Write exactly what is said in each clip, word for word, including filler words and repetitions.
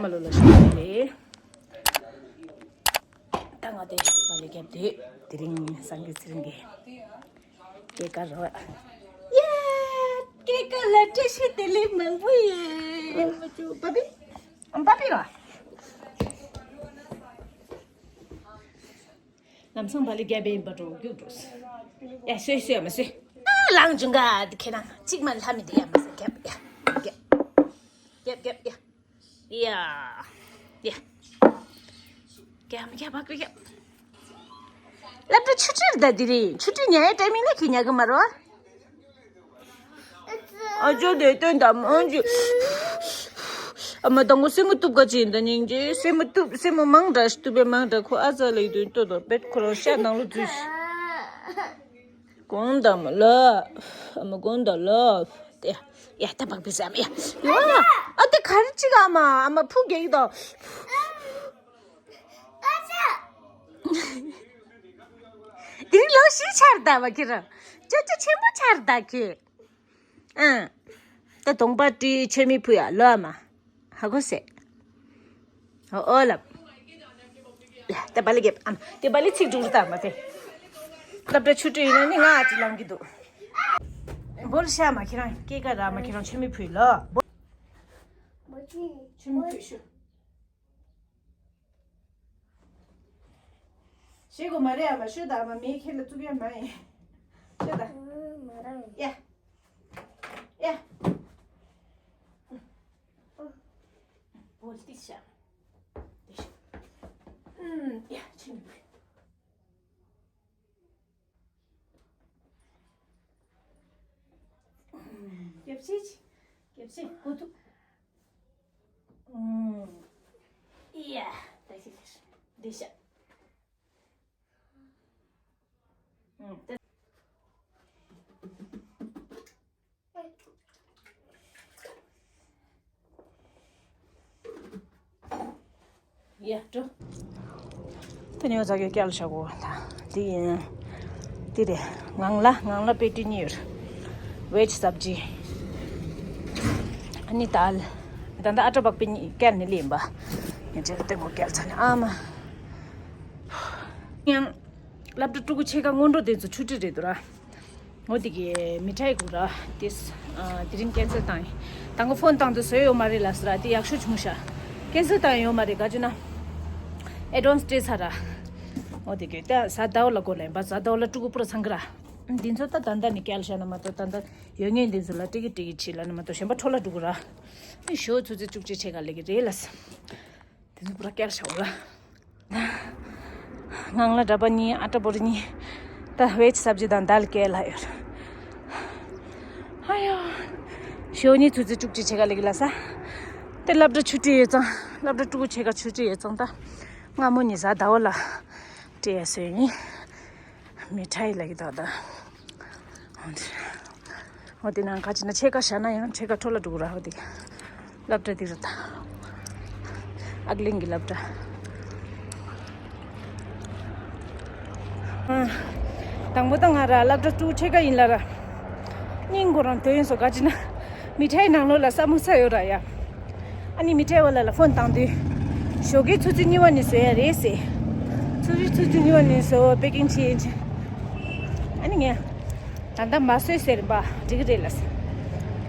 མ་ལོ་ལ་ཞུ་རེད། ད་ང་དེ་པ་ལི་རྒྱབ་དེ་དེ་རིང་སངས་རྒྱས་ཚེ་རིང་གི་སྐྱེས་སྐར་རོ། ཡ། སྐྱེས་སྐར་ལ་བཀྲ་ཤིས་བདེ་ལེགས་མང་པོ་ཡོད། མ་བཅུ་པ་པི། ཨམ་པ་པི་རོ། ལམ་སང་བ་ལི་རྒྱབ་པའི་ཡིན་པ་འགྲོ་རྒྱུགས་འགྲོ། ཡ་སོས་སོས་མ་སོས། ཨ་ལང་བྱུང་ག་དེ་ཁྱེད་རང་གཅིག་མ་ལྷ་མི་དེ་ཡ་མ་སོས་རྒྱབ་ཡ། རྒྱབ་རྒྱབ་རྒྱབ་ཡ། ཡ། ཡ། རྒྱབ་རྒྱབ་བག་རྒྱབ། སློབ་གྲྭ་ཆུ་ཁྲིར་ད་དེ་རིང་ཆུ་ཁྲི་ཉལ་ཡ་ཊའི་མིང་ལ་ཁྱེད་ཉལ་གི་མ་རོ། ཨ་ཅོ་དེ་སྟོན་དང་མང་ཅུ། ཨ་མ་དང་པོ་སེན་མོ་གཏུབ་ག་ཅིག་ཡིན་ད་སྙིང་རྗེ། སེན་མོ་གཏུབ་སེན་མོ་མང་འདྲ་ཞིག་གཏུབ་པའི་མང་འདྲ་ཁོ་ཨ་ཙ་ལ་ཡི་དུས་ལྟོས་དང་བེད་ཁོ་རང་ཤ་ནང་ལོ་འཛུལ་ཤི། གོང་དང་མ་ལ། ཨ་མ་གོང་དང་ལ། ཏེ་ཡ་ད་བག་པི་ཟ་མ་ཡ། ཡ་ཨ་ཏེ་ག་རེ་ཅིག་ཨ་མ་ཨ་མ་ཕུ་གེག་དང་། དེ་རིང་ལོ་བཞི་ཆར་ད་བ་ཁྱེད་རང་། ཅོ་ཅོ་ཆེན་པོ་ཆར་ད་ཁྱེད། ཨང་། ད་གདོང་པ་བཀྲུས་མཆོད་མེ་ཕུལ་ཡ་ལོ་ཨ་མ། ཧ་གོ་སེ། ཨོ་ཨོ་ལབ། ད་བ་ལི་རྒྱབ་ཨམ་དེ་བ་ལི་ཚིག་འབྲུ་རུ་དར་མ་དེ། སློབ་གྲྭ་ཆུ་ཁྲི་ཡིན་ན་ནི་ང་ཨ་ཅི་ལང་གི་འདུག་འབོལ་ཤ་མ་ཁྱེད་རང་སྐྱེས་སྐར་ར་མ་ཁྱེད་རང་མཆོད་མེ་ཕུལ་ལོ། མཆོད་མེ་ཕུལ་ཤོག་ཤེས་གོ་མ་རེད་ཨ་མ། ཤོད་ད་ཨ་མ། མེ་ཁྱེད་ལ་བཙུགས་ཡ་མ་ཡིན། ཤོད་ད། ཨ། མ་རང་། ཡ། ཡ། བོལ་ཏི་ཤ། ཏི་ཤ། ཨུམ། ཡ་ཆེན་པོ། རྒྱབ་ཤིག་རྒྱབ་ཤིག་ཁོ་ཐུག་ཨུམ། ཡ། ད་ཤི་ཤི་ཤི། འདི་ཤ། ཨུམ། ད། ཡ་འགྲོ། ད་ནི་འོ་ཙག་གི་སྐྱལ་བཞག་གོ། ད་འདི་ཡིན། འདི་རེད། ངང་ལ་ངང་ལ་པེ་ཏི་གཉིས་ཡོད། ཝེཇ་སབ་ཇི། ཨ་ནི་དཱལ། ད་ལྟ་ཨ་ཏྲ་བག་པེ་གཉིས་སྐྱལ་ནི་ལེན་པ། ངས་འདྲེ་ལྟད་མོ་སྐྱལ་ཚར་ནས་ཨ་མ། ཡང་། སློབ་གྲྭ་ཕྲུ་གུ་ཕྱེད་ཀ་སྔོན་འགྲོ་དེ་ཚོ་ཆུ་ཁྲི་རེད་འདུག་ར། འོ་དེ་གི་མི་ཁྲའི་གུ་ར་དེ། དེ་རིང་ཀན་སེལ་བཏང་ཡིན། དང་གོ་ཕོན་བཏང་དུ་བཟོས་ཡོད་མ་རེད་ལ་ཟེར་ར། དེ་ཡག་ཤོས་བྱུང་ཤག་ཀན་སེལ་བཏང་ཡོད་མ་རེད་ག་ཅུ་ན། ཨེ་ཌོན་སི་སྤྲད་ཚར་ར། འོ་དེ་གི་ད་གཟའ་ཟླ་བ་ལ་གོ་ལེན་པ། གཟའ་ཟླ་བ་ལ་ཕྲུ་གུ་པུ་ར་ཚང་གི་ར། འདི་ཚོ་ད་ད་ལྟ་ནས་སྐྱལ་ཤག་ན་མ་གཏོགས་ད་ལྟ་ཡོད་ངེས་འདི་ཚོ་ལ་ཏིག་གི་ཏིག་གི་བྱེད་ལ་ན་མ་གཏོགས་གཞན་པ་འཕྲོ་བརླག་འགྲོ་གི་ར། ཨི་ཞོ་ཆུ་ཚོད་བཅུ་གཅིག་ཕྱེད་ཀ་ལེགས་གི་རེད་ལ་ཟེར། དེ་ཚོ་པུ་ར་སྐྱལ་བཞག་ལ། ངང་ལ་འདྲ་པ་གཉིས། ཨ་ཏྲ་བོ་རི་གཉིས། ད་ཝེཇ་སབ་ཇི་དང་དཱལ་སྐྱལ་ལ་ཡོད། ཨ་ཡོ། ཞོ་གཉིས་ཆུ་ཚོད་བཅུ་གཅིག་ཕྱེད་ཀ་ལེགས་ལ་ཟེར། དེ་སློབ་གྲྭ་ཆུ་ཁྲི་ཡོད་ཙང་། སློབ་གྲྭ་ཕྲུ་གུ་ཕྱེད་ཀ་ཆུ་ཁྲི་ཡོད་ཙང་ད། སྔ་མོ་ནས་གཟའ་ཟླ་བ་ལ་སྤྲད་ཡ་སོན་ཡིན། མི་ཁྲའི་ལ་གི་ད་ད། འོ་དེ་ནང་ཁ་ཅིག་ན་ཕྱེད་ཀ་བཞག་ན་ཡང་ཕྱེད་ཀ་འཕྲོ་བརླག་འགྲོ་གི་ར། འོ་དེ་སློབ་གྲྭ་དེ་རུ་ད། ཨག་གླིང་གི་སློབ་གྲྭ། ཨ། དང་པོ་ད་ང་ར་སློབ་གྲྭ་ཕྲུ་གུ་ཕྱེད་ཀ་ཡིན་ལ་ར། སྙིང་ཁོ་རང་དོན་སོ་ག་ཅི་ན། མི་ཁྲའི་ནང་ལོགས་ལ་ས་མོ་ས་ཡོད་ར་ཡ། ཨ་ནི་མི་ཁྲའི་བ་ལ་ལ་ཕོན་བཏང་དུས། ཞོགས་ཀའི་ཆུ་ཚོད་གཉིས་པ་ནས་བཟོ་ཡ་རེད་ཟེར། ཆུ་ཚོད་ཆུ་ཚོད་གཉིས་པ་ནས་བཟོ་པེ་ཀིང་བྱེད་ཡིན་ཅི། ཨ་ནི་ངས། ད་ལྟ་མ་བཟོས་ཟེར་པ་འགྲིག་གི་རེད་ལ་ཟེར།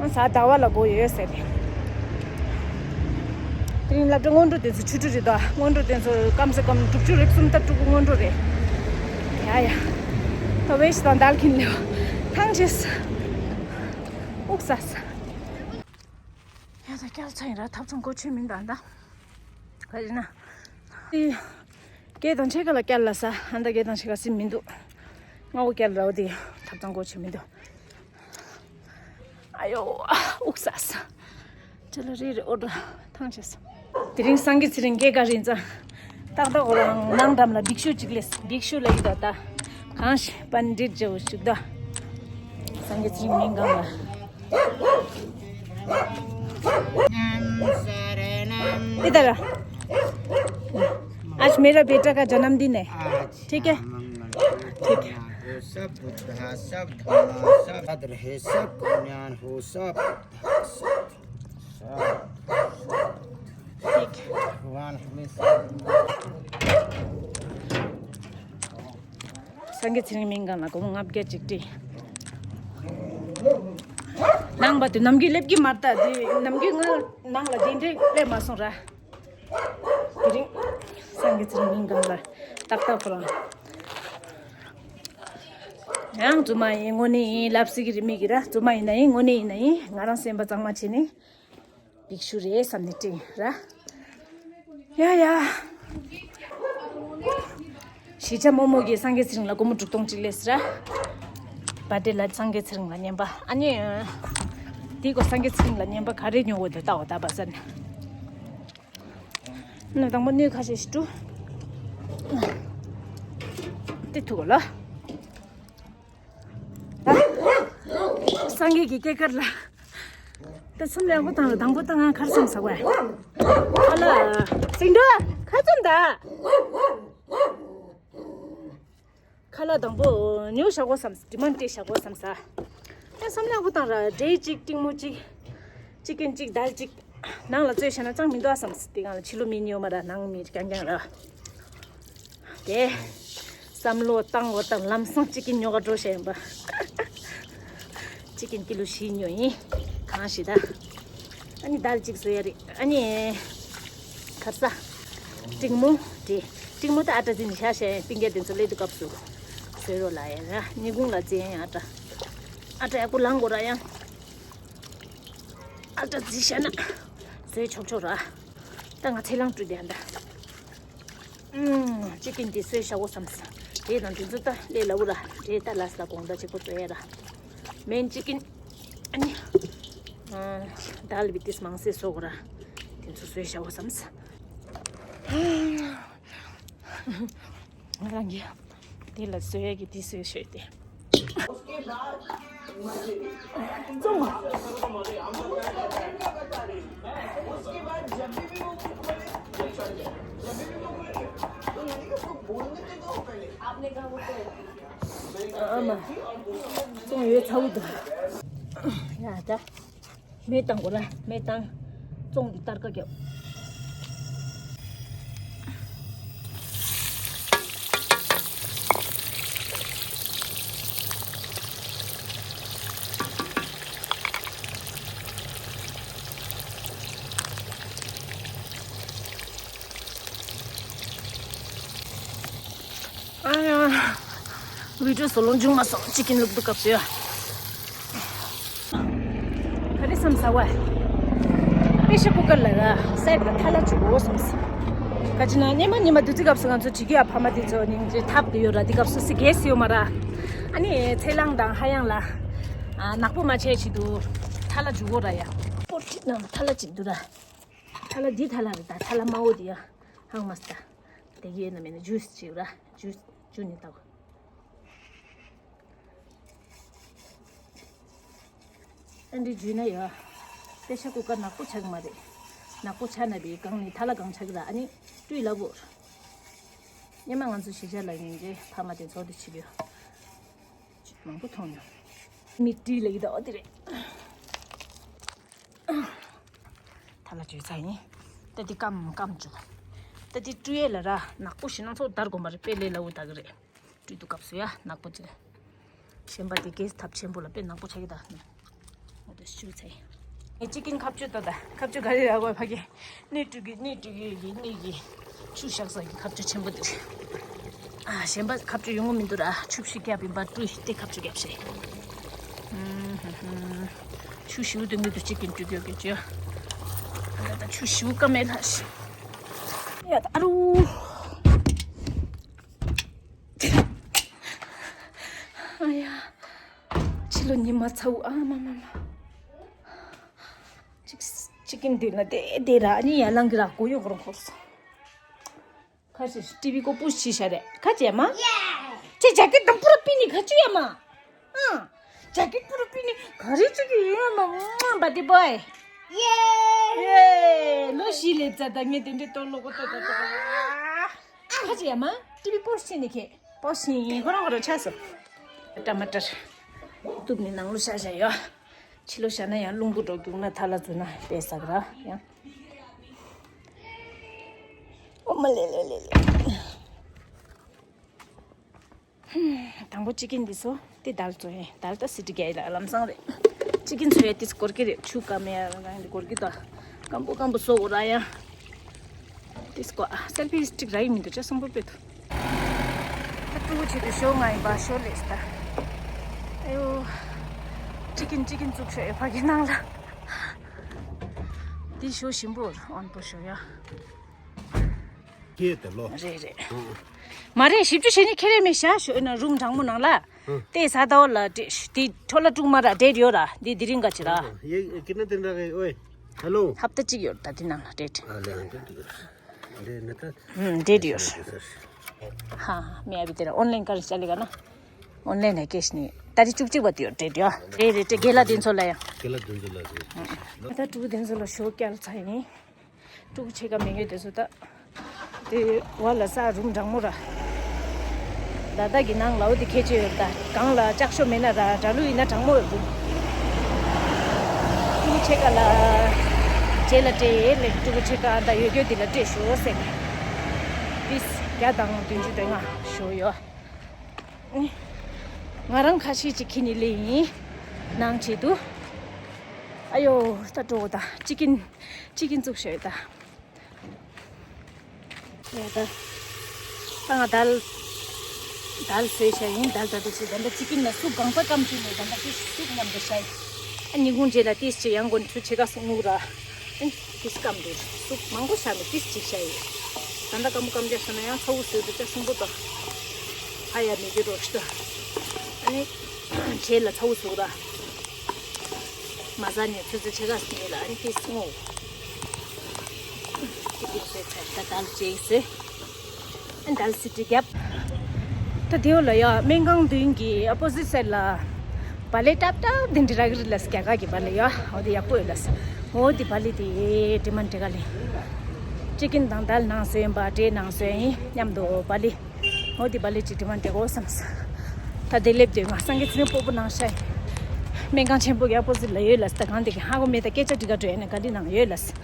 ཨ་གཟའ་ཟླ་བ་ལ་སྒོ་ཡོད་ཟེར་རེད། དེ་རིང་སློབ་གྲྭ་སྔོན་འགྲོ་དེ་ཚོ་ཆུ་ཚོད་རེད་དོ། སྔོན་འགྲོ་དེ་ཚོ་སྐམ་ས་སྐམ་དྲུག་ཅུ་རེ་གསུམ་ད་ཕྲུ་གུ་སྔོན་འགྲོ་རེད། ཡ་ཡ། ད་ཝེཇ་དང་དཱལ་ཁྱེར་ལེ་བ། ཐང་ཆད། དབུགས་ས་ས། ཡ་ད་སྐྱལ་ཚར་ཡིན་ར། ཐབ་ཚང་སྒོ་ཕྱེ་མིན་ད་ད། ག་རེ་ན། ཨི། བརྒྱད་དང་ཕྱེད་ཀ་ལ་སྐྱལ་ལ་ཟེར། ཨ་ད་བརྒྱད་དང་ཕྱེད་ཀ་ཟིན་མི་འདུག་སྔ་པོ་སྐྱལ་ར་བ་དེ་ཐབ་ཚང་སྒོ་ཕྱེ་མི་འདུག་ཨ་ཡོ། དབུགས་ས་ས། ཅི་ལ་རེ་རེ་ཨོ་ད་ཐང་ཆད་ས། དེ་རིང་སངས་རྒྱས་ཚེ་རིང་སྐྱེས་སྐར་ཡིན་ཙང་། ཏག་ཏག་ཁོ་རང་ནང་འགྲམ་ལ་བིག་ཤུ་གཅིག་ལས། བིག་ཤུ་ལ་ཡི་ད་ད། གང་ཞིག་པན་ཌིད་ཇོ་ཞུག་ད། སངས་རྒྱས་ཚེ་རིང་མིང་གང་ལ། इधर आ। आज मेरा बेटा का जन्मदिन है। ठीक है? ठीक है। हो सब बुद्धा, सब धर्मा, सब भद्र है, सब कल्याण हो, सब बुद्धा, सब, सब। སངས་རྒྱས་ཚེ་རིང་མིང་གང་ལ་སྒོར་མོ་ལྔ་བརྒྱ་ཅིག་སྤྲད། ནང་པ་དུ་ནམ་རྒྱུན་སླེབས་ཀྱི་མ་རེད་ད། དེ་ནམ་རྒྱུན་ང་ནང་ལ་དེ་འདྲས་སླེབས་མ་སོང་ར། དེ་རིང་སངས་རྒྱས་ཚེ་རིང་མིང་གང་ལ་ཏག་ཏག་ཁོ་རང་། ཡང་རྫུན་མ་ཡིན་དངོས་གནས་ཡིན་ལབ་སྲིད་ཀྱི་རེད་མི་གི་ར། རྫུན་མ་ཡིན་ན་ཡིན་དངོས་གནས་ཡིན་ན་ཡིན། ང་རང་སེམས་པ་གཙང་མ་བྱས་ནས་འབིགས་ཞུ་རེད་བསམ་ནས་སྤྲད་ར། ཡ་ཡ། གཞིས་ཆགས་རྨོ་མོ་གིས་སངས་རྒྱས་ཚེ་རིང་ལ་སྒོར་མོ་དྲུག་སྟོང་གཅིག་སླེབས་ཟེར་ར། བར་ཐི་ཌེ་ལ་སངས་རྒྱས་ཚེ་རིང་ལ་རྔན་པ། ཨ་ནི། དེའི་སྐོར་སངས་རྒྱས་ཚེ་རིང་ལ་རྔན་པ་ག་རེ་ཉོ་དགོས་འདུག་ལྟ་འོ་ད་པ་ཟེར་ནས། ནི་དང་པོ་ནི་ཁ་ཤས་ཤིག་བཀྲུ། དེ་ཐུག་གོ་ལ། སངས་རྒྱས་ཀྱི་སྐྱེས་སྐར་ལ། ད་སེམས་ཡག་པོ་བཏང་ར། དང་པོ་ད་ང་གར་སོང་ཟ་བས། ཁ་ལག་སེང་འགྲོ་ཁ་ཙམ་ད། ཁ་ལག་དང་པོ་ཉོ་བཞག་གོ་བསམ། ཌི་མན་ཌི་སྤྲད་བཞག་གོ་བསམ་ས། ཡང་སེམས་ཡག་པོ་བཏང་ར། འབྲས་གཅིག་ཀྲིང་མོ་གཅིག་ཅི་ཀིན་གཅིག་དལ་གཅིག་ནང་ལ་བཙོས་བཞག་ན་ཅང་མི་འདུག་ཨ་བསམ། དེ་སྒང་ལ་ཕྱི་ལོགས་མི་ཉོ་མ་ར། ནང་མི་རྐྱང་རྐྱང་ར། དེ། བསམ་བློ་བཏང་བ་དང་ལམ་སང་ཅི་ཀིན་ཉོ་ག་འགྲོ་བྱས་ཡིན་པ། ཅི་ཀིན་ཀི་ལོ་བཞི་ཉོ་ཡིན། གང་ཞིག་ད། ཨ་ནི་དལ་གཅིག་བཟོ་ཡ་རེད། ཨ་ནི། ཁ་ས། ཀྲིང་མོ། དེ། ཀྲིང་མོ་ད་ཨ་ཏྲ་འཛིན་བཞག་བྱས་པིང་ཀེ་དེ་ཚོ་སླེབས་དུས་སྐབས་སུ། བཟོས་རོགས་ལ་ཡ་ར། ཉིན་གུང་ལ་བཙལ་ཡ་ཨ་ཏྲ། ཨ་ཏྲ་ཡག་པོ་ལངས་དགོས་ར་ཡང་། ཨ་ཏྲ་རྫི་ཤ་ན། བཟོས་ཆོག་ཆོག་ར། ད་ང་ཚེ་ལང་བཀྲུས་དེ་ཨ་འདྲ། ཨུམ། ཅི་ཀིན་དེ་བཟོས་བཞག་གོ་བསམ། དེ་དང་དེ་ཚོ་ད་ལས་སླ་བོ་ར། དེ་ད་ལ་སླ་དགོང་ད་ཅིག་པོ་བཟོ་ཡ་ར། མེན་ཅི་ཀིན། ཨ་ནི། ཨ། དལ་བི་དེ་མང་སེ་བཟོ་གོ་ར། དེ་ཚོ་བཟོས་བཞག་གོ་བསམ། ང་རང་གིས་དེ་ལ་བཟོ་ཡ་གི་དེ་བཟོས་ཤོད་དེ། ཨ་མ། བཙོང་ཡོད་ཚ་བོ་འདུག་ཡ་ད། མེ་བཏང་དགོས་ལ། མེ་བཏང་། བཙོང་འདི་སྟར་ཀ་རྒྱབ། ཨ་ཡ། བི་ཌི་ཡོ་བཟོ་ལོང་བྱུང་མ་སོང་། ཅི་ཀིན་བླུག་འདུག་སྐབས་སུ་ཡ། ག་རེ་བསམ་ས་བ། པེ་ཤར་ཀུ་ཀར་ལ་ར་སའིཌ་ལ་ཐལ་བ་བྱུག་གོ་བསམ་ས། ག་ཅི་ན་སྙེ་མ་སྙེ་མ་དུས་ཚོད་སྐབས་སུ་ང་ཚོ་བྱེད་ཀྱི་ཡ་ཕ་མ་དེ་ཚོ་སྙིང་རྗེ་ཐབས་དེ་ཡོད་ར། དེ་སྐབས་སུ་སི་གེ་སི་ཡོད་མ་ར། ཨ་ནི་ཚེ་ལང་དང་ཧ་ཡང་ལ། ཨ་ནག་པོ་མ་བྱས་ཆེད་དུ་ཐལ་བ་བྱུག་གོ་ར་ཡ། པོ་ཊི་ནང་ལ་ཐལ་བ་བྱེད་འདུག་ར། ཐལ་བ་འདི་ཐལ་བ་རེད་ད། ཐལ་བ་དམར་པོ་དེ་ཡ། ཧང་མ་སྟ། དེ་གི་ཡོད་ན་མེད་ན་ཇུས་བྱེད་ར། ཇུས་ཇུས་ནི་ལྟ་བ། ཨ་འདྲི་འཇུས་ན་ཡ། པེ་ཤར་ཀུ་ཀར་ནག་པོ་ཆགས་མ་རེད། ནག་པོ་ཆགས་ན་བའི་སྒང་ནས་ཐལ་བ་གང་ཆགས་ར། ཨ་ནི་བཀྲུས་སླ་པོ། སྙེ་མ་ང་ཚོ་གཞིས་ཆགས་ལ་ཡིན་གྱི་ཕ་མ་དེ་ཚོ་དེ་བྱེད་རྒྱུ། ཅིག་མང་པོ་མཐོང་ཡོང་། མི་བཀྲུས་ལ་ཡི་དྭགས་དེ་རེད། ཐལ་བ་བྱུགས་ཚར་ཡིན། ད་འདི་སྐམ་སྐམ་བྱུང་། ད་འདི་བཀྲུ་ཡས་ལ་ར་ནག་པོ་ཞིག་སྣ་ཚོགས་བརྡར་དགོས་པ་རེད། དཔེ་ལས་སླ་བོ་ད་གི་རེད། བཀྲུས་དུས་སྐབས་སུ་ཡ་ནག་པོ་ཅིག་གཞན་པ་དེ་གས་ཐབས་ཆེན་པོ་ལ་དཔེ་ནག་པོ་ཆགས་ཀྱི་ད། འོ་དེ་བཅུག་ཚར་ཡིན། ངས་ཅི་ཀིན་ཁ་གཅོད་ད་ད་ཁ་གཅོད་ག་རེ་ར་དགོས་ཕ་གི། ནས་བཀྲུ་གི་ནས་བཀྲུ་གི་གི་ནས་གི། ཆུ་བཞག་ས་གི་ཁ་གཅོད་ཆེན་པོ་དེ་རེད། ཨ་གཞན་པ་ཁ་གཅོད་ཡོང་གི་མི་འདུག་ར། ཆུ་ཕྱི་རྒྱབ་ཡིན་པ་བཀྲུས་ཏེ་ཁ་གཅོད་རྒྱབ་ཤེས། ཆུ་ཞིའུ་དེ་ངུ་དུ་གཅིག་གིན་བཀྲུ་གི་ཡོད་གི་ཅི། ད་ད་ཆུ་ཞིའུ་ཀ་མེད་ལ་ཤི། ཡ་ད་རུ། ཨ་ཡ། ཕྱི་ལོ་ཉི་མ་ཚ་བོ་ཨ་མ་མ་མ། ཅིག་ཅིག་གིན་དུས་ན་དེ་དེ་ར་ཨ་ནི་ཡར་ལངས་གི་ར་གོ་ཡོང་གི་རང་ཁོག་སོང་། ཁ་ཤས་ཤིག་ཊི་ཝི་ཀོ་པུ་ཤི་ཤ་རེད། ཁ་ཅེ་མ། ཅེ་ཇ་ཀེ་ཊི་དང་པུ་ར་པི་ནི་ཁ་ཅུ་ཡ་མ། ཨ། ཇ་ཀེ་ཊི་པུ་ར་པི་ནི་ག་རེ་ཅིག་ཡོད་མ། བ་ཏི་བོའི། ཡེ། ལོ་ཤི་ལེ་ཙ་ད་ངས་དེ་འདྲའི་ཏོ་ལོ་གོ་ཏོ་ཏོ་ཏོ། ཁ་ཅེ་ཡ་མ། ཊི་ཝི་པོ་ཤི་ནི་ཁེ། པོ་ཤི་ཡིན་ཁོ་རང་ཁོ་རང་ཆགས་སོ། ཊ་མ་ཊར། གཏུབ་ནི་ནང་ལོ་ཤ་ཤ་ཡོད། ཕྱི་ལོ་ཤ་ན་ཡང་རླུང་བུ་འགྲོ་འདུག་ན་ཐ་ལ་འཛུལ་ན་པས་ཟ་གི་ར་ཡང་། མ་ལེ་ལེ་ལེ་ལེ། དང་པོ་ཅི་ཀིན་འདི་ཚོ་དེ་དལ་ཚོ་ཡིན། དལ་ད་སི་ཏི་རྒྱ་ཡི་ལ་ལམ་སང་རེད། ཅི་ཀིན་ཚོ་ཡ་དེ་སྐོར་གི་རེད། ཆུ་ཀ་མེ་ཡ་རང་འདི་སྐོར་གི་ད་སྐམ་པོ་སྐམ་པོ་སོ་གོ་ར་ཡ། དེ་སྐོར་ཨ་སེལ་ཕི་སི་ཊིག་ར་ཡི་མི་འདུག་ཅག་སོང་པོ་པེ་ཐུ། ད་ཀྲུ་གུ་ཆེ་དུ་ཞོ་ང་ཡིན་པ་ཞོ་ལེས་ད། ཨ་ཡོ། ཅི་ཀིན་ཅི་ཀིན་བཙུགས་ཤོ་ཡ་ཕ་གི་ནང་ལ། དེ་ཞོ་ཞིམ་པོ་ཨོན་པོ་ཞོ་ཡ། ཁྱེད་དེ་ལོ། རེད་རེད། ཨང་། མ་རེད། ཞིབ་འཇུག་བྱེད་ནི་ཁྱེད་རེད་མེད་ཤ་ཞོ་ན་རུམ་གྲང་མོ་ནང་ལ། ཨང་། དེ་ས་ཏའོ་ལ་དེ་དེ་ཁྲོ་ལ་དཀྲུག་མ་ར་འདྲེད་ཡོད་ར་འདི་དེ་རིང་ག་ཅི་ར། ཨང་། ཡེ་ཀི་ན་དེ་འདྲ་གི་ཨོའི། ཧེ་ལོ། ཧབ་ཏ་གཅིག་ཡོད་ད་དེ་ནང་ལ་འདྲེད། ཨ་ལེ་ཨང་འདྲེད་ཡོད། འདྲེད་ན་ད། ཨང་འདྲེད་ཡོད། ཧ་མེ་ཨ་བི་དེ་ར་ཨོན་ལན་ཀར་ཅ་ལི་ག་ན། ཨོན་ལན་ནས་ཀེ་ཤི་ནི་ད་རི་བཅུ་གཅིག་པ་དེ་ཡོད་འདྲེད་ཡོད། རེད་རེད་དེ་རྒན་ལགས་དེ་ཚོ་ལ་ཡང་། རྒན་ལགས་དེ་ཚོ་ལ་རེད། ད་ཀྲུ་གུ་དེ་ཚོ་ལ་ཞོ་བསྐྱལ་ཚར་ཡིན། ཀྲུ་གུ་ཕྱེད་ཀ་མེད་ངེས་དེ་ཚོ་ད། དེ་བ་ལ་ས་རུམ་གྲང་མོ་ར། ད་ལྟ་གི་ནང་ལའོ་དེ་ཁྱད་ཆོས་ཡོད་ད་གང་ལ་ལྕགས་ཤོག་མེད་ན་ར་དྲ་ལུ་ཡིན་ན་གྲང་མོ་ཡོད་རུམ། ཀྲུ་གུ་ཕྱེད་ཀ་ལ། རྗེས་ལ་སྤྲད་ལེ་ཀྲུ་གུ་ཕྱེད་ཀ་ད་ཡོད་རྒྱུ་དེ་ལ་སྤྲད་ཞོ་ཟེར། པིས་བརྒྱ་དང་བདུན་ཅུ་དོན་ལྔ་ཞོ་ཡོད། ང་རང་ཁ་ཤས་ཅིག་ཁྱེར་ནས་ལེ་ཡིན། ནང་ཆེད་དུ། ཨ་ཡོ་ད་འགྲོ་ད་ཅི་ཀིན་ཅི་ཀིན་བཙུགས་ཤོད་ད། ཡ་ད། ད་ང་དལ། དལ་བཟོས་བྱ་ཡིན་དལ་ད་དུ་བྱེད་ད་འདྲ་ཅི་ཀིན་ན་སུ་གང་ས་སྐམ་ཅི་ནས་ད་འདྲ་ཅི་སུ་མཉམ་དུ་བྱ་ཡིན། ཨ་ཉིན་གུང་རྗེས་ལ་ཏིས་ཅི་ཡང་གོན་ཆུ་ཆེ་ག་སུ་ངུག་ར། ཨ་ཏིས་སྐམ་དུ་སུ་མང་པོ་བྱ་མི་ཏིས་ཅི་བྱ་ཡིན། ད་འདྲ་སྐམ་པོ་སྐམ་རྒྱ་བྱ་ན་ཡང་ཚ་བོ་བཟོས་དུ་ཅག་སུང་པོ་དང་། ཧ་ཡ་མི་གི་རོ་ཤི་ད། ཨ་ནི། རྗེས་ལ་ཚ་བོ་བཟོ་ར། མ་ཟ་ནས་ཚོད་ཚོད་ཆེ་ག་སུ་ངེ་ལ་ཨ་ནི་ཏིས་ངུག་ཅི་ཀིན་བཟོས་ཚར་ད་དལ་ཅིག་བཟོས། དལ་སི་ཏི་རྒྱབ། ད་དེའོ་ལ་ཡ་སྨན་ཁང་མདུན་གྱི་ཨ་པོ་ཟི་སའིཌ་ལ། བ་ལེ་ཏབ་ཏབ་དེ་འདྲ་རག་རི་ལ་སྐྱ་ག་གི་བ་ལེ་ཡ་འོ་དེ་ཡག་པོ་ཡོད་ལ། འོ་དེ་བ་ལེ་དེ་དྲི་མ་འདྲི་ག་ལེ། ཅི་ཀིན་དང་དལ་ནང་བཟོས་ཡིན་པ་འདྲེ་ནང་བཟོས་ཡིན་མཉམ་དུ་བ་ལེ། འོ་དེ་བ་ལེ་ཅི་དྲི་མ་འདྲི་གོ་བསམ། ད་དེ་སླེབས་དུས་ང་སངས་རྒྱས་ཚེ་རིང་སྤོ་བོ་ནང་ཤ་ཡིན། སྨན་ཁང་ཆེན་པོ་གི་ཨ་པོ་ཟི་ལ་ཡོད་ལ་ད་གང་དེ་གི་ཧ་གོ་མེད་ད་སྐད་ཆ་འདྲི་ག་འགྲོ་ཡ་ནས་ག་འདི་ནང་ཡོད་ལ། སྦག་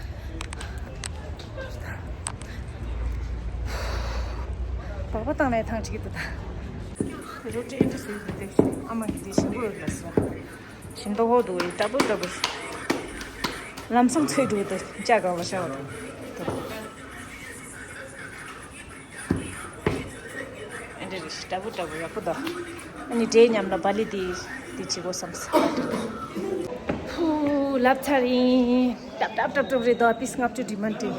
སྦག་བཏང་ནས་ཐང་ཁྲིག་ཏུ་ད། རོ་ཏྲེ་ཨེ་འདྲ་ཟེར་གི་དེ་ཨ་མ་གི་དེ་ཞིམ་པོ་ཡོད་ལ་སོ། ཞིམ་མདོག་ཧོ་འདུག་ཨེ་ཏྲ་བུ་ཏྲ་བུ། ལམ་སང་ཚོས་འདུག་ཏུ་ལྕགས་གང་ལ་ཤ་བ་དང་། ཨེ་འདྲ་རེ་ཞིག་ཏྲ་བུ་ཏྲ་བུ་ཡག་པོ་ད། ཨ་ནི་འདྲེ་མཉམ་ལ་བ་ལི་དེ་དེ་བྱེད་དགོས་བསམ་ས། ཧུ་ལབ་ཚར་ཡིན། ཏབ་ཏབ་ཏབ་ཏབ་རེད་དོ་པིས་ལྔ་བཅུ་དྲི་མ་དྲི།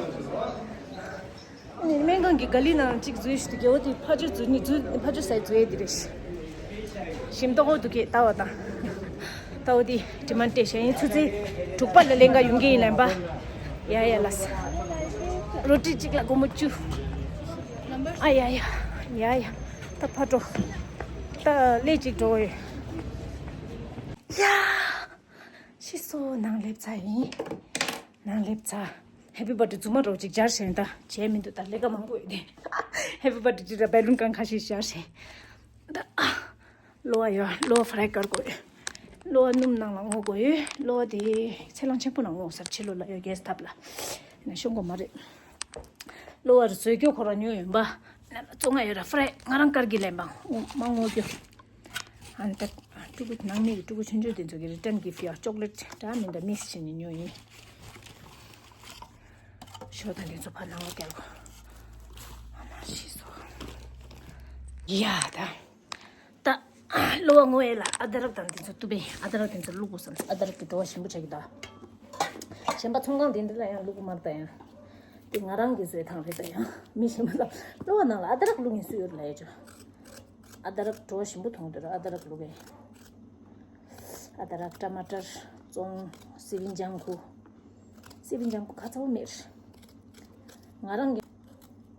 སྨན་ཁང་གི་ག་ལི་ནང་གཅིག་འཛུལ་ཞུ་དུ་རྒྱལ་བོ་དེ་ཕ་ཆོས་འཛུལ་ནི་འཛུལ་ཕ་ཆོས་སའི་འཛུལ་ཡས་དེ་རེད། ཞིམ་ཏོག་ཏུ་གེ་ལྟ་བ་དང་། ལྟ་བ་དེ་དྲི་མ་སྤྲད་བྱས་ཡིན་ཚུ་ཚེ་དྲུག་པ་ལ་ལེན་ག་ཡོང་གི་ཡིན་ལན་པ། ཡ་ཡ་ལ་ས། རོ་ཏི་གཅིག་ལ་སྒོར་མོ་བཅུ། ཨ་ཡ་ཡ་ཡ་ཡ་ད་ཕ་འགྲོ། ད་ལས་གཅིག་འགྲོ་ཡོད། ཡ། ཤི་སོ་ནང་སླེབས་ཚར་ཡིན། ནང་སླེབས་ཚར། ཧེ་པི་བར་ཐི་རྫུན་མ་རོ་གཅིག་སྦྱར་བཞིན་ད་བྱས་མི་འདུག་ད་ལས་ཀ་མང་པོ་ཡོད་དེ། ཧེ་པི་བར་ཐི་ཅི་ར་བེ་ལུན་གང་ཁ་ཤས་སྦྱར་བཞིན། ད་གློ་བ་ཡོད་གློ་བ་ཧྥ་རའི་དཀར་དགོས། གློ་བ་སྣུམ་ནང་ལ་སྔོ་དགོས་ཡོད་གློ་བ་དེ་ཚད་ལང་ཆེན་པོ་ནང་སྔོ་སར་ཕྱི་ལོ་ལ་ཡོད་གེ་སི་ཐབ་ལ། ན་ཤོང་གོ་མ་རེད། གློ་བ་རུ་བཟོས་རྒྱུ་ཁོ་རང་ཉོ་ཡོད་པ། ན་ལ་བཙོང་ང་ཡོད་ར་ཧྥ་རའི་ང་རང་དཀར་གི་ལས་མང་མང་སྔོ་རྒྱུ། ཨན་ཏ། ཕྲུ་གུ་ནང་མི་གི་ཕྲུ་གུ་ཆུང་ཆུང་དེ་ཚོ་གི་རི་ཊན་གི་ཕི་ཡ་ཅོག་ལེ་ཊི་འདྲ་མིན་འདྲ་མིག་སི་བྱས་ནས་ཉོས་ཡིན། ཞོ་དང་དེ་ཚོ་ཕར་ནང་ལ་བསྐྱལ་གོ། ཨ་མ་ཤི་སོ། ཡ་ད། ད། གློ་བ་སྔོ་ཡས་ལ་ཨ་ད་རག་དང་དེ་ཚོ་བཏུབ་པས་ཨ་ད་རག་དེ་ཚོ་བླུག་དགོས་བསམ་ཨ་ད་རག་གི་བྲོ་བ་ཞིམ་པོ་ཆགས་ཀྱི་ད། གཞན་པ་ཚོང་ཁང་དེ་འདྲ་ལ་ཡང་བླུག་གི་མ་རེད་ད་ཡང་། དེ་ང་རང་གི་བཟོས་ཐང་རེད་ད་ཡང་མི་གཞན་པ་ལ་གློ་བ་ནང་ལ་ཨ་ད་རག་བླུག་ཡིན་སུ་ཡོད་ལ་ཡ་ཅོ། ཨ་ད་རག་བྲོ་བ་ཞིམ་པོ་མཐོང་འདུག་ར་ཨ་ད་རག་བླུག་གས། ཨ་ད་རག་ཊ་མ་ཊར་བཙོང་སི་བིན་ལྗང་ཁུ། སི་བིན་ལྗང་ཁུ་ཁ་ཚ་བོ་མེད། ང་རང་གི་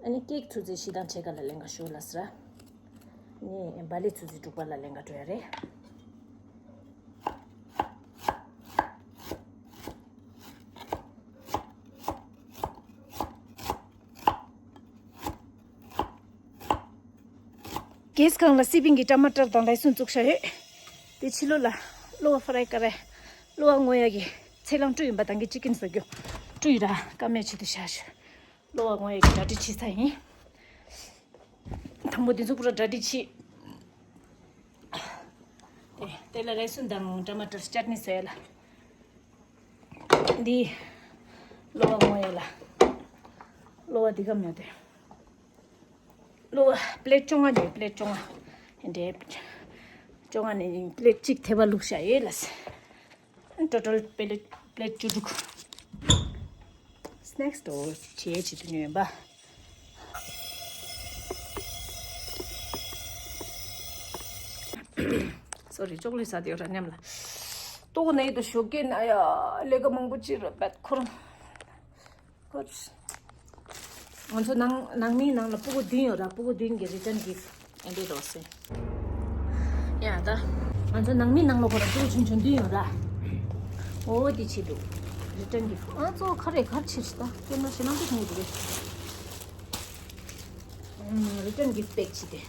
ཨ་ནི་ཀེག་ཚུ་ཚོད་བཞི་དང་ཕྱེད་ཀ་ལ་ལེན་ག་ཞོ་ལ་ཟེར། ནི་བ་ལི་ཚུ་ཚོད་དྲུག་པ་ལ་ལེན་ག་འགྲོ་ཡ་རེད། གེ་སི་ཁང་ལ་སི་པིང་གི་ཊ་མ་ཊར་དང་ལའི་སུན་བཙུགས་བཞག་ཡོད། དེ་ཕྱི་ལོགས་ལ་གློ་བ་ཧྥ་རའི་ཀ་རེ། གློ་བ་སྔོ་ཡ་གི་ཚལ་ལང་བཀྲུས་ཡིན་པ་དང་གི་ཅི་ཀིན་བཟོ་རྒྱུ། བཀྲུས་ར་ཀ་མེད་ཆེད་དུ་བཞག་ཞུ། གློ་བ་ངོ་ཡ་གི་གྲ་སྒྲིག་བྱེད་ས་ཡིན། དང་པོ་འདི་ཚོ་པུ་ར་གྲ་སྒྲིག་བྱེད། དེ་དེ་ལ་རས་སུན་དང་ཊ་མ་ཊར་ཅཊ་ནི་བཟོས་ལ། འདི་གློ་བ་ངོ་ཡ་ལ། གློ་བ་འདི་ག་མེད་དེ། གློ་བ་པི་ལེཊ་བཅོ་ལྔ་ནས་པི་ལེཊ་བཅོ་ལྔ། འདྲེ། བཅོ་ལྔ་ནས་པི་ལེཊ་གཅིག་ཐེབས་པ་བླུགས་བཞག་ཡོད་ལ། ཊོ་ཊལ་པི་ལེཊ་པི་ལེཊ་བཅུ་དྲུག། སི་ནེག་སི་དོ་བྱེད་བྱེད་དུ་ཉོན་པ། སོ་རི་ཅོག་ལེ་ཟ་དེ་ཡོད་ར་མཉམ་ལ། ལྟོ་གོ་ན་ཡོད་དོ་ཞོགས་ཀས་ན་ཡ་ལས་ཀ་མང་པོ་ཅི་ར་བད་ཁོ་རང་། ཁོ། ང་ཚོ་ནང་ནང་མིའི་ནང་ལ་སྤུ་གུ་བདུན་ཡོད་ར། སྤུ་གུ་བདུན་གྱི་རི་ཊརན་གིཕ་ཨེ་འདྲས་རོགས་སེ། ཡ་ད། ང་ཚོ་ནང་མིའི་ནང་ལ་ཁོ་ར་སྤུ་གུ་ཆུང་ཆུང་བདུན་ཡོད་ར། འོ་དེ་བྱེད་འདུག་རི་ཊརན་གིཕ། ཨ་ཙོ་ཁ་རེ་གར་ཕྱིར་ཞིག་ད་སྐྱེས་མ་ཞེ་ནང་དུ་ཐོན་འདུག་རེད། རི་ཊརན་གིཕ་པེག་བྱེད་དེ།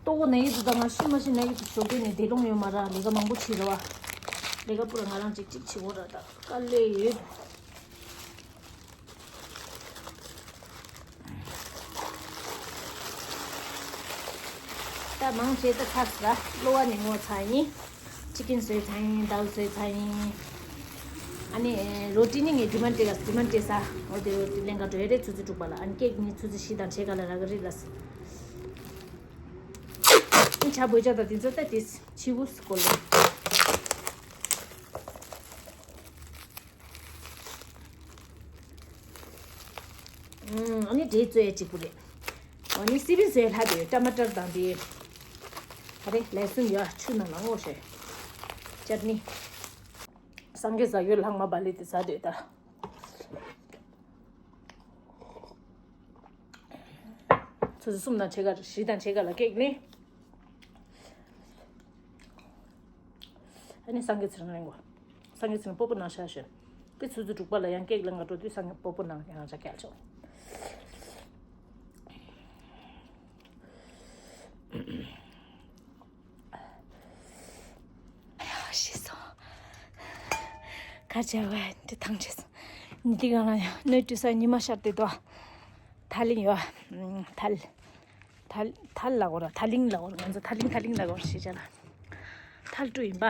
ལྟོ་གོ་ན་ཡོད་དོ་ད་ང་ཤི་མ་ཤི་ན་ཡོད་དོ་ཞོགས་ཀས་ནས་བདེ་སློང་ཡོད་མ་ར། ལས་ཀ་མང་པོ་བྱེད་ར་བ། ལས་ཀ་པུ་ར་ང་རང་གཅིག་གཅིག་བྱེད་དགོས་ར་ད་དཀའ་ལས་ཡོད། ད་མང་ཆེ་ད་ཚར་སོང་ར། གློ་བ་ནི་ངོ་ཚ་ཡིན། ཅི་ཀིན་བཟོས་ཚར་ཡིན། དཱལ་བཟོས་ཚར་ཡིན། ཨ་ནི་རོ་ཊི་ནི་ངས་ཌི་མན་ཌི་ཊི་ལ་ཌི་མན་ཌི་ཊི་ས། འོ་དེ་རོ་ཊི་ལེན་ག་འགྲོ་ཡ་རེད། ཆུ་ཚོད་དྲུག་པ་ལ། ཨ་ནི་ཀེག་ནི་ཆུ་ཚོད་བཞི་དང་ཕྱེད་ཀ་ལ་རག་གི་རེད་ལ། ཨ་ནི་ཇ་བོད་ཇ་དང་དེ་ཚོ་ད་དེ་ཕྱི་བོ་སྐོར་ལ། ཨ་ནི་འབྲས་བཙོས་ཡ་གཅིག་པུ་རེད། ཨ་ནི་སི་པིན་བཟོས་ལྷག་དེ་ཊ་མ་ཊར་དང་དེ། ཨ་རེ་ལས་སུན་ཡ་ཆུ་ནང་ལ་ངོ་ཤེས། ཅཊ་ནི། སང་གེ་ཟ་ཡོད་ལྷག་མ་བ་ལི་དེ་ཟ་དེ་ད། ཆུ་ཚོད་གསུམ་དང་ཕྱེད་ཀ་བཞི་དང་ཕྱེད་ཀ་ལ་ཀེག་ནི། ཨ་ནི་སང་གེ་ཚེ་རིང་རིང་བ། སང་གེ་ཚེ་རིང་སྤོ་བོ་ནང་ཤ་ཞོན། དེ་ཆུ་ཚོད་དྲུག་པ་ལ་ཡང་ཀེག་ལེན་ག་འགྲོ་དུས་སང་གེ་སྤོ་བོ་ནང་ཡང་ཆ་སྐྱལ་ཆོག་ཤི་སོང་། ཁ་ཆེ་བས་འདི་ཐང་ཆད་སོང་། འདི་ག་ལ་ཡང་སྣོད་བཀྲུས་ས་ཉི་མ་ཤར་ཏེ་དོ། ཐལ་ཡིན་ཡོད། ཐལ། ཐལ་ཐལ་ལ་གོ་ར། ཐལ་ལིང་ལ་གོ་ར། ང་ཚོ་ཐལ་ལིང་ཐལ་ལིང་ལ་གོ་ར་ཞེས་བྱ་ལ། ཐལ་བཀྲུས་ཡིན་པ།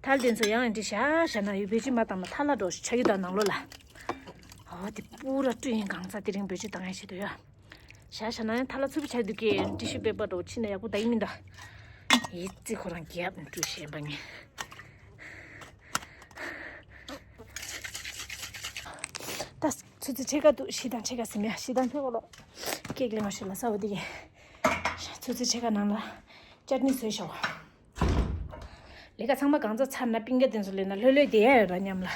ཐལ་དེ་ཚོ་ཡང་འདི་བཞག་བཞག་ན་ཡོད། བེད་སྤྱོད་མ་བཏང་ན་ཐལ་ལ་འགྲོ་ཆ་གི་དང་ནང་ལོགས་ལ། ཨོ་དེ་པུ་ར་བཀྲུས་ཡིན། གང་ཚ་དེ་རིང་བེད་སྤྱོད་བཏང་ཡ་ཞིག་འདུག་ཡ། བཞག་བཞག་ན་ཡང་ཐལ་ལ་ཚུབ་པ་ཆགས་འདུག་གི། ཊི་ཤུ་པེ་པར་འགྲོ་ཕྱིན་ན་ཡག་པོ་ད་ཡིན་མིན་ད། ཡིད་རྩི་ཁོ་རང་རྒྱབ་ནས་བཀྲུས་ཤེས་པ་ངས། ད། ཆུ་ཚོད་ཕྱེད་ཀ་འདུག་བཞི་དང་ཕྱེད་ཀ་ཟིན་ཡ། བཞི་དང་ཕྱེད་ཀ་ལོ། ཀེག་ལེན་མ་ཤོད་ལ་ས་བ་འདི་གི། ཆུ་ཚོད་ཕྱེད་ཀ་ནང་ལ་ཅར་ནི་བཟོས་ཤོག་ལས་ཀ་ཚང་མ་གང་ཚ་ཚར་ན་པིང་ཀ་དེ་ཚོ་ལས་ན་ལྷོད་ལྷོད་བསྡད་ཡ་ཡོད་ར་མཉམ་ལ།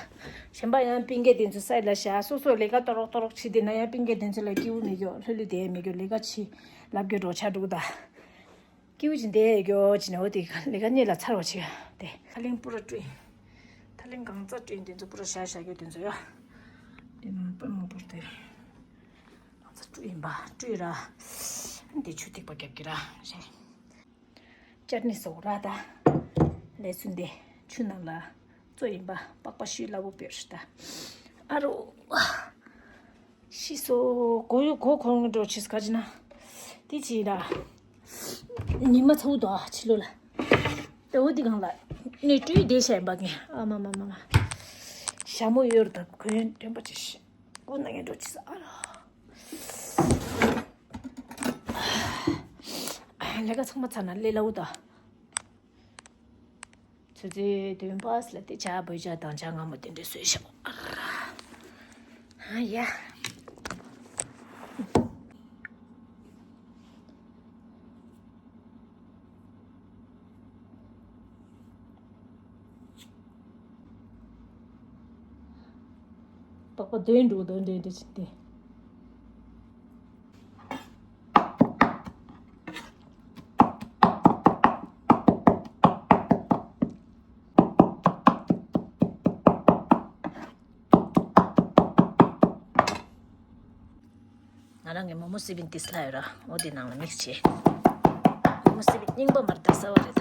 གཞན་པ་ཡང་པིང་ཀ་དེ་ཚོ་སའི་ལ་བཞག་སོ་སོ་ལས་ཀ་ཏོ་རོག་ཏོ་རོག་བྱེད་དེ་ན་ཡང་པིང་ཀ་དེ་ཚོ་ལ་སྐྱིད་པོ་མེད་རྒྱུ། ལྷོད་ལྷོད་བསྡད་ཡ་མེད་རྒྱུ། ལས་ཀ་བྱེད་ལབ་རྒྱུ་འགྲོ་ཆ་འགྲོ་གི་ད། སྐྱིད་པོ་ཅིག་བསྡད་ཡོད་རྒྱུ་ཅི་ནས་འོ་དེ་ལས་ཀ་གཉེར་ལ་ཚར་བ་ཆེ་དེ། ཐལ་ལིང་པུ་ར་བཀྲུས། ཐལ་ལིང་གང་ཚ་བཀྲུས་དེ་ཚོ་པུ་ར་བཞག་བཞག་རྒྱུ་དེ་ཚོ་ཡ། དེ་ནང་པུ་མོ་པུར་དེ། གང་ཚ་བཀྲུས་ཡིན་པ་བཀྲུས་ར། དེ་ཆུ་ཐིགས་པ་རྒྱབ་ཀྱི་ར་ཞེས། ཅར་ནི་སོགས་ར་ད། ལས་ཚུན་དེ་ཆུ་ནང་ལ་བཙོས་ཡིན་པ་པགས་པ་བཤུས་སླ་པོ་བེར་ཞིག་ད། ཨ་རོ། ཤི་སོ། གོ་ཡོ་གོ་ཁོང་འགྲོ་ཆིས་ག་ཅི་ན། དེ་ཅི་ར། ཉི་མ་ཚ་བོ་དོ་ཕྱི་ལོ་ལ། ཏེ་འོ་དེ་གང་ལ། ནི་བཀྲུས་བསྡད་ཤ་ཡིན་པ་ངས། ཨ་མ་མ་མ་མ། ཞྭ་མོ་ཡོད་ར་ད་གོན་དྲན་པ་ཅི་ཤི། གོ་ན་ངས་འགྲོ་ཆིས་ཨ་ར། ལས་ཀ་ཚང་མ་ཚར་ན་ལས་སླ་བོ་དོ། ཆུ་ཚོད་བདུན་པ་ལ་དེ་ཇ་བོད་ཇ་དང་ཇ་མངར་མོ་དེ་འདྲ་བཟོས་ཤག་ཨ་ཡ། པགས་པ་དོན་འགྲོ་དོན་འདྲེ་འདྲེ་ཆིན་ཏེ། ང་རང་གི་མོ་མོ་སི་བིན་ཏིས་ལ་ཡོད་ར། འོ་དེ་ནང་ལ་མིག་སི་བྱས། མོ་མོ་སི་བིན་རྙིང་པ་མར་ད་ས་བ་རེད་ད།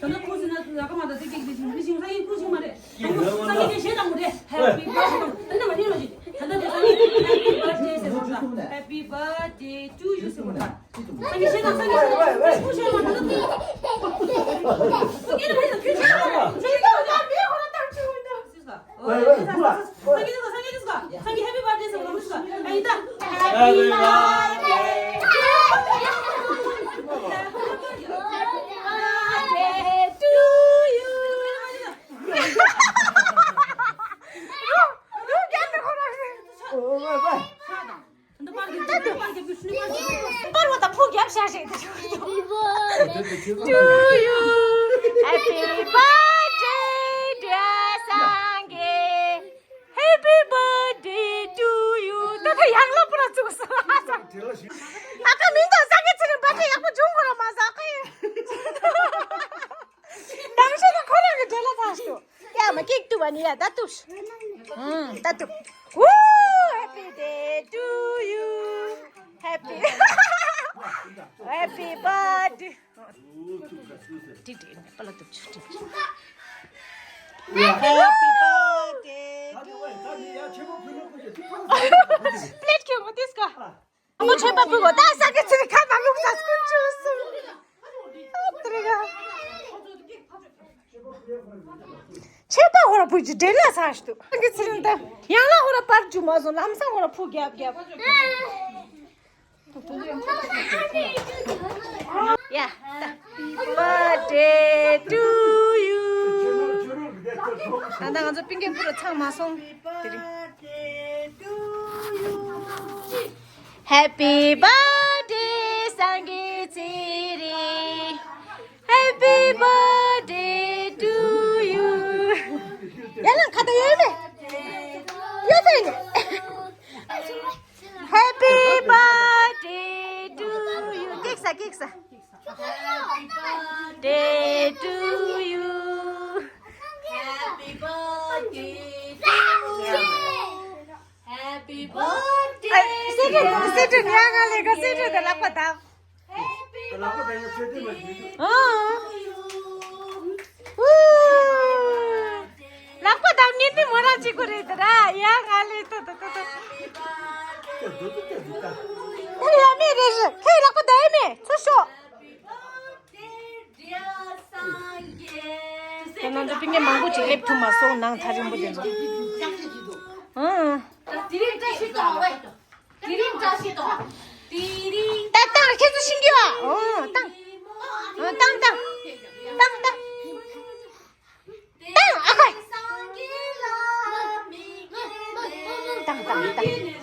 ད་ན་ཁོ་སི་ན་ལ་ཀ་མ་ད་དེ་ཀེག་དེ་ཞིང་རི་ཞིང་ས་ཡིན་ཀུ་ཞིང་མ་རེད། ད་ཡོ་ས་ཡི་དེ་ཞེ་དང་མོ་རེད། Happy birthday ད་ནི་མ་ནི་རོ་ཞིག་ད་ད་དེ་ས་ཡི་Happy birthday ཟེར་བ་ད། Happy birthday to you ཟེར་བ་ད། ས་ཡི་ཞེ་དང་ས་ཡི་ཞེ་དང་ཀུ་ཞིང་མ་ད་ད། ས་ཡི་ན་མ་ཡི་ན་ཀུ་ཞིང་མ་ད་ད། ས་ཡི་ན་ཀུ་ཞིང་མ་ད་ད། Happy birthday ཟེར་བ་མི་ཟེར། ཨ་ཡིན་ད། Happy birthday to you. འདི་པར་གྱི་འདི་པར་གྱི་འདི་ཤུ་པར་གྱི། Happy birthday to you. Happy birthday dear Sangay. Happy birthday to you. ད་ད་ཡང་ལ་པུ་ར་བཙུགས་སོང་། ཨ་ཀ་མིང་དང་སངས་རྒྱས་ཚེ་རིང་བར་ཐག་ཡག་པོ་བྱུང་ཁོ་ར་མ་ཟ་ཀི། དང་ཤེས་ན་ཁོ་རང་གི་འབྲེལ་ལ་ཚང་ཞུ། ཡ་མ་ཀིག་ཏུ་བ་ནི་ཡ་ད་ཏུ། ཨུམ་ད་ཏུ། Woo! Happy day to you. Happy, happy birthday. ཏི་ཏི་ནི་པ་ལ་ཏུ་ཆུ་ཏི། Happy birthday to you. པླེཊ་ཁྱོད་མོ་ཏིས་ཀ། ཨ་མོ་ཆོས་པ་ཕུལ་གོ། ད་ས་གི་ཚེ་ཁ་ན་ལུག་ས་སྐུ་ཆུ་སུ། ཨ་ཏི་རི་ག། ཆོས་པ་ཧོ་ར་ཕུལ་གྱི་འདྲེ་ལ་ས་ཞུ། ས་གི་ཚེ་རིང་ད་ཡང་ལ་ཧོ་ར་པར་ཅུ་མ་སོང་། ལམ་སང་ཧོ་ར་ཕུ་རྒྱབ་རྒྱབ། ཡ། Birthday to you. ད་ལྟ་ང་ཚོ་པིང་ཀེ་ཕུ་ར་ཚང་མ་སོང་། དེ་རིང་། Happy birthday སངས་རྒྱས་ཚེ་རིང་། Happy birthday to you. ཡ་ལ་ཁ་ད་ཡོད་མེད། ཡོད་ད་ཡིན། Happy birthday to you. ཀེག་ས་ཀེག་ས། Happy birthday to you. Happy birthday to you. Happy birthday. སེ་ཏྲི་སེ་ཏྲི་ཉག་ག་ལེ་ག་སེ་ཏྲི་དེ་ལག་པ་བརྡབ། Happy birthday to you. ཨོ། ལག་པ་བརྡབ་ཉེན་པའི་མོ་རང་གཅིག་པུ་རེད་དེ་ར། ཡ་ང་ལེ་ཏོ་ཏོ་ཏོ་ཏོ། ཡ་མེ་རེ་རེ་ཁྱེད་ལག་པ་བརྡབ་མེད་ཚུར་ཤོག། Happy birthday dear སངས་རྒྱས། ང་ཚོ་སྤུན་ཀྱག་མང་པོ་ཅིག་སླེབས་ཐུབ་མ་སོང་ནང་ཐག་རིང་པོ་དེ་ཚོ། ཨང་། དེ་རིང་བཀྲ་ཤིས་གཏོང་བས། དེ་རིང་བཀྲ་ཤིས་གཏོང་། དེ་རིང་། ཏག་ཏག་ཁྱེད་ཚོ་ཤིང་གི་བ། ཨོ་ཏང་། ཨོ་ཏང་ཏང་། ཏང་ཏང་། ཏང་ཨ་ཁོ། ཏང་ཏང་ཏང་།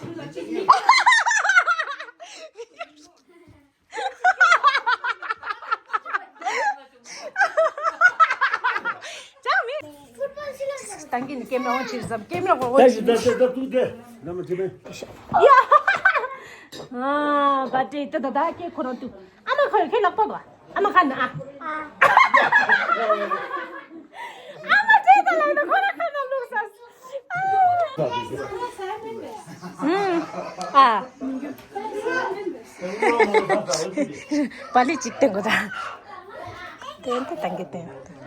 ཏང་གི་ནི་ཀེམ་ར་འོང་ཕྱིར་བསམ་ཀེམ་ར་འོང་ད་ཕྱིར། ད་ད་ད་ཐུག་དེ་ལམ་ཁྱེད་མེད། ཡ། ཨ་བ་ཏྲེ་ད་ད་ད་ཀེ་ཁོ་རང་ཏུ། ཨ་མ་ཁོ་ཁྱེད་ལག་པ་གོ། ཨ་མ་ཁ་ན་ཨ། ཨ་མ་ཏྲེ་ད་ལ་ན་ཁོ་རང་ཁ་ན་ལུག་ས། ཨ། པ་ལི་ཅིག་ཏེང་གོ་ད། ཏེང་ཏེ་ཏང་གེ་ཏེང་།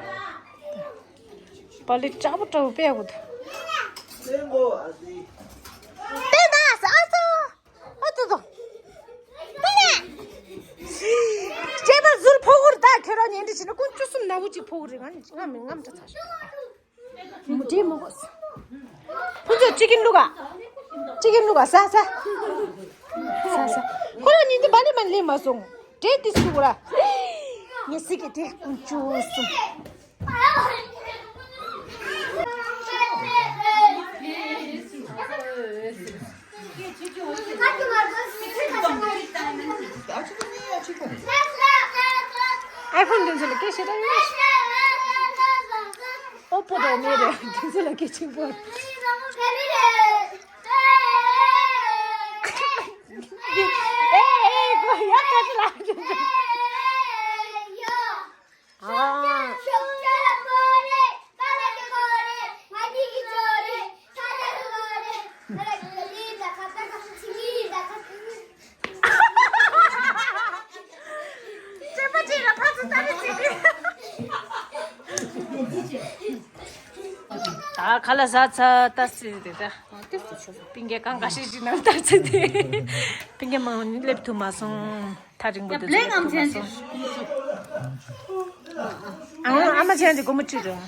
པ་ལི་ལྕགས་པོ་ལྟ་བུ་པེ་གོ་ད། ཏེང་ད་ས་ཨ་ཙོ། ཨ་ཙོ་ཙོ། ཏེང་ད། སྐྱེས་པ་ཟུར་ཕོ་གུར་ད་ཁྱོད་རང་ཉན་འདྲི་བྱས་ན་ཀུན་སྤྱོད་གསུམ་ན་བུ་ཅིག་ཕོ་གུར་རེད། ང་ང་མི་ངམ་ད་ཚ་ཤོག་མུ་འདྲེ་མོ་གོ། ཕུན་ཚོགས་ཅི་གིན་བླུག་ག་ཅི་གིན་བླུག་ག་ཟ་ཟ། ཟ་ཟ། ཁོ་རང་ཉིན་དུ་བ་ལི་མ་ལི་མ་སོང་། འདྲེ་དེ་སུ་གོ་ར། ངས་སི་གི་དེ་ཀུན་ཅུ་སུ། ཨའི་ཕོན་དེ་ཚོ་ལ་སྐད་ཆ་ར་ཡོད། ཨོ་པོ་དང་མེད་རེད། དེ་ཚོ་ལ་སྐད་ཆ་པོ། ཨེ་ཨེ་གོ་ཡ་ད་ཚོ་ལ། ཨ། ད་ཁ་ལག་ཟ་ཚར་ད་སི་དེ་ད་ཏིས་ཏི་ཆོག་སྤུན་ཀྱག་གང་ག་ཤེས་ཤིག་ན་ད་ཚེ་དེ་སྤུན་ཀྱག་མང་ནི་སླེབས་ཐུབ་མ་སོང་། ཐག་རིང་པོ་དེ་ཚོ་སླེབས་ཐུབ་མ་སོང་། ཨ་ཨ་མ་ཅན་དེ་སྒོར་མོ་ཁྲིད་རུང་།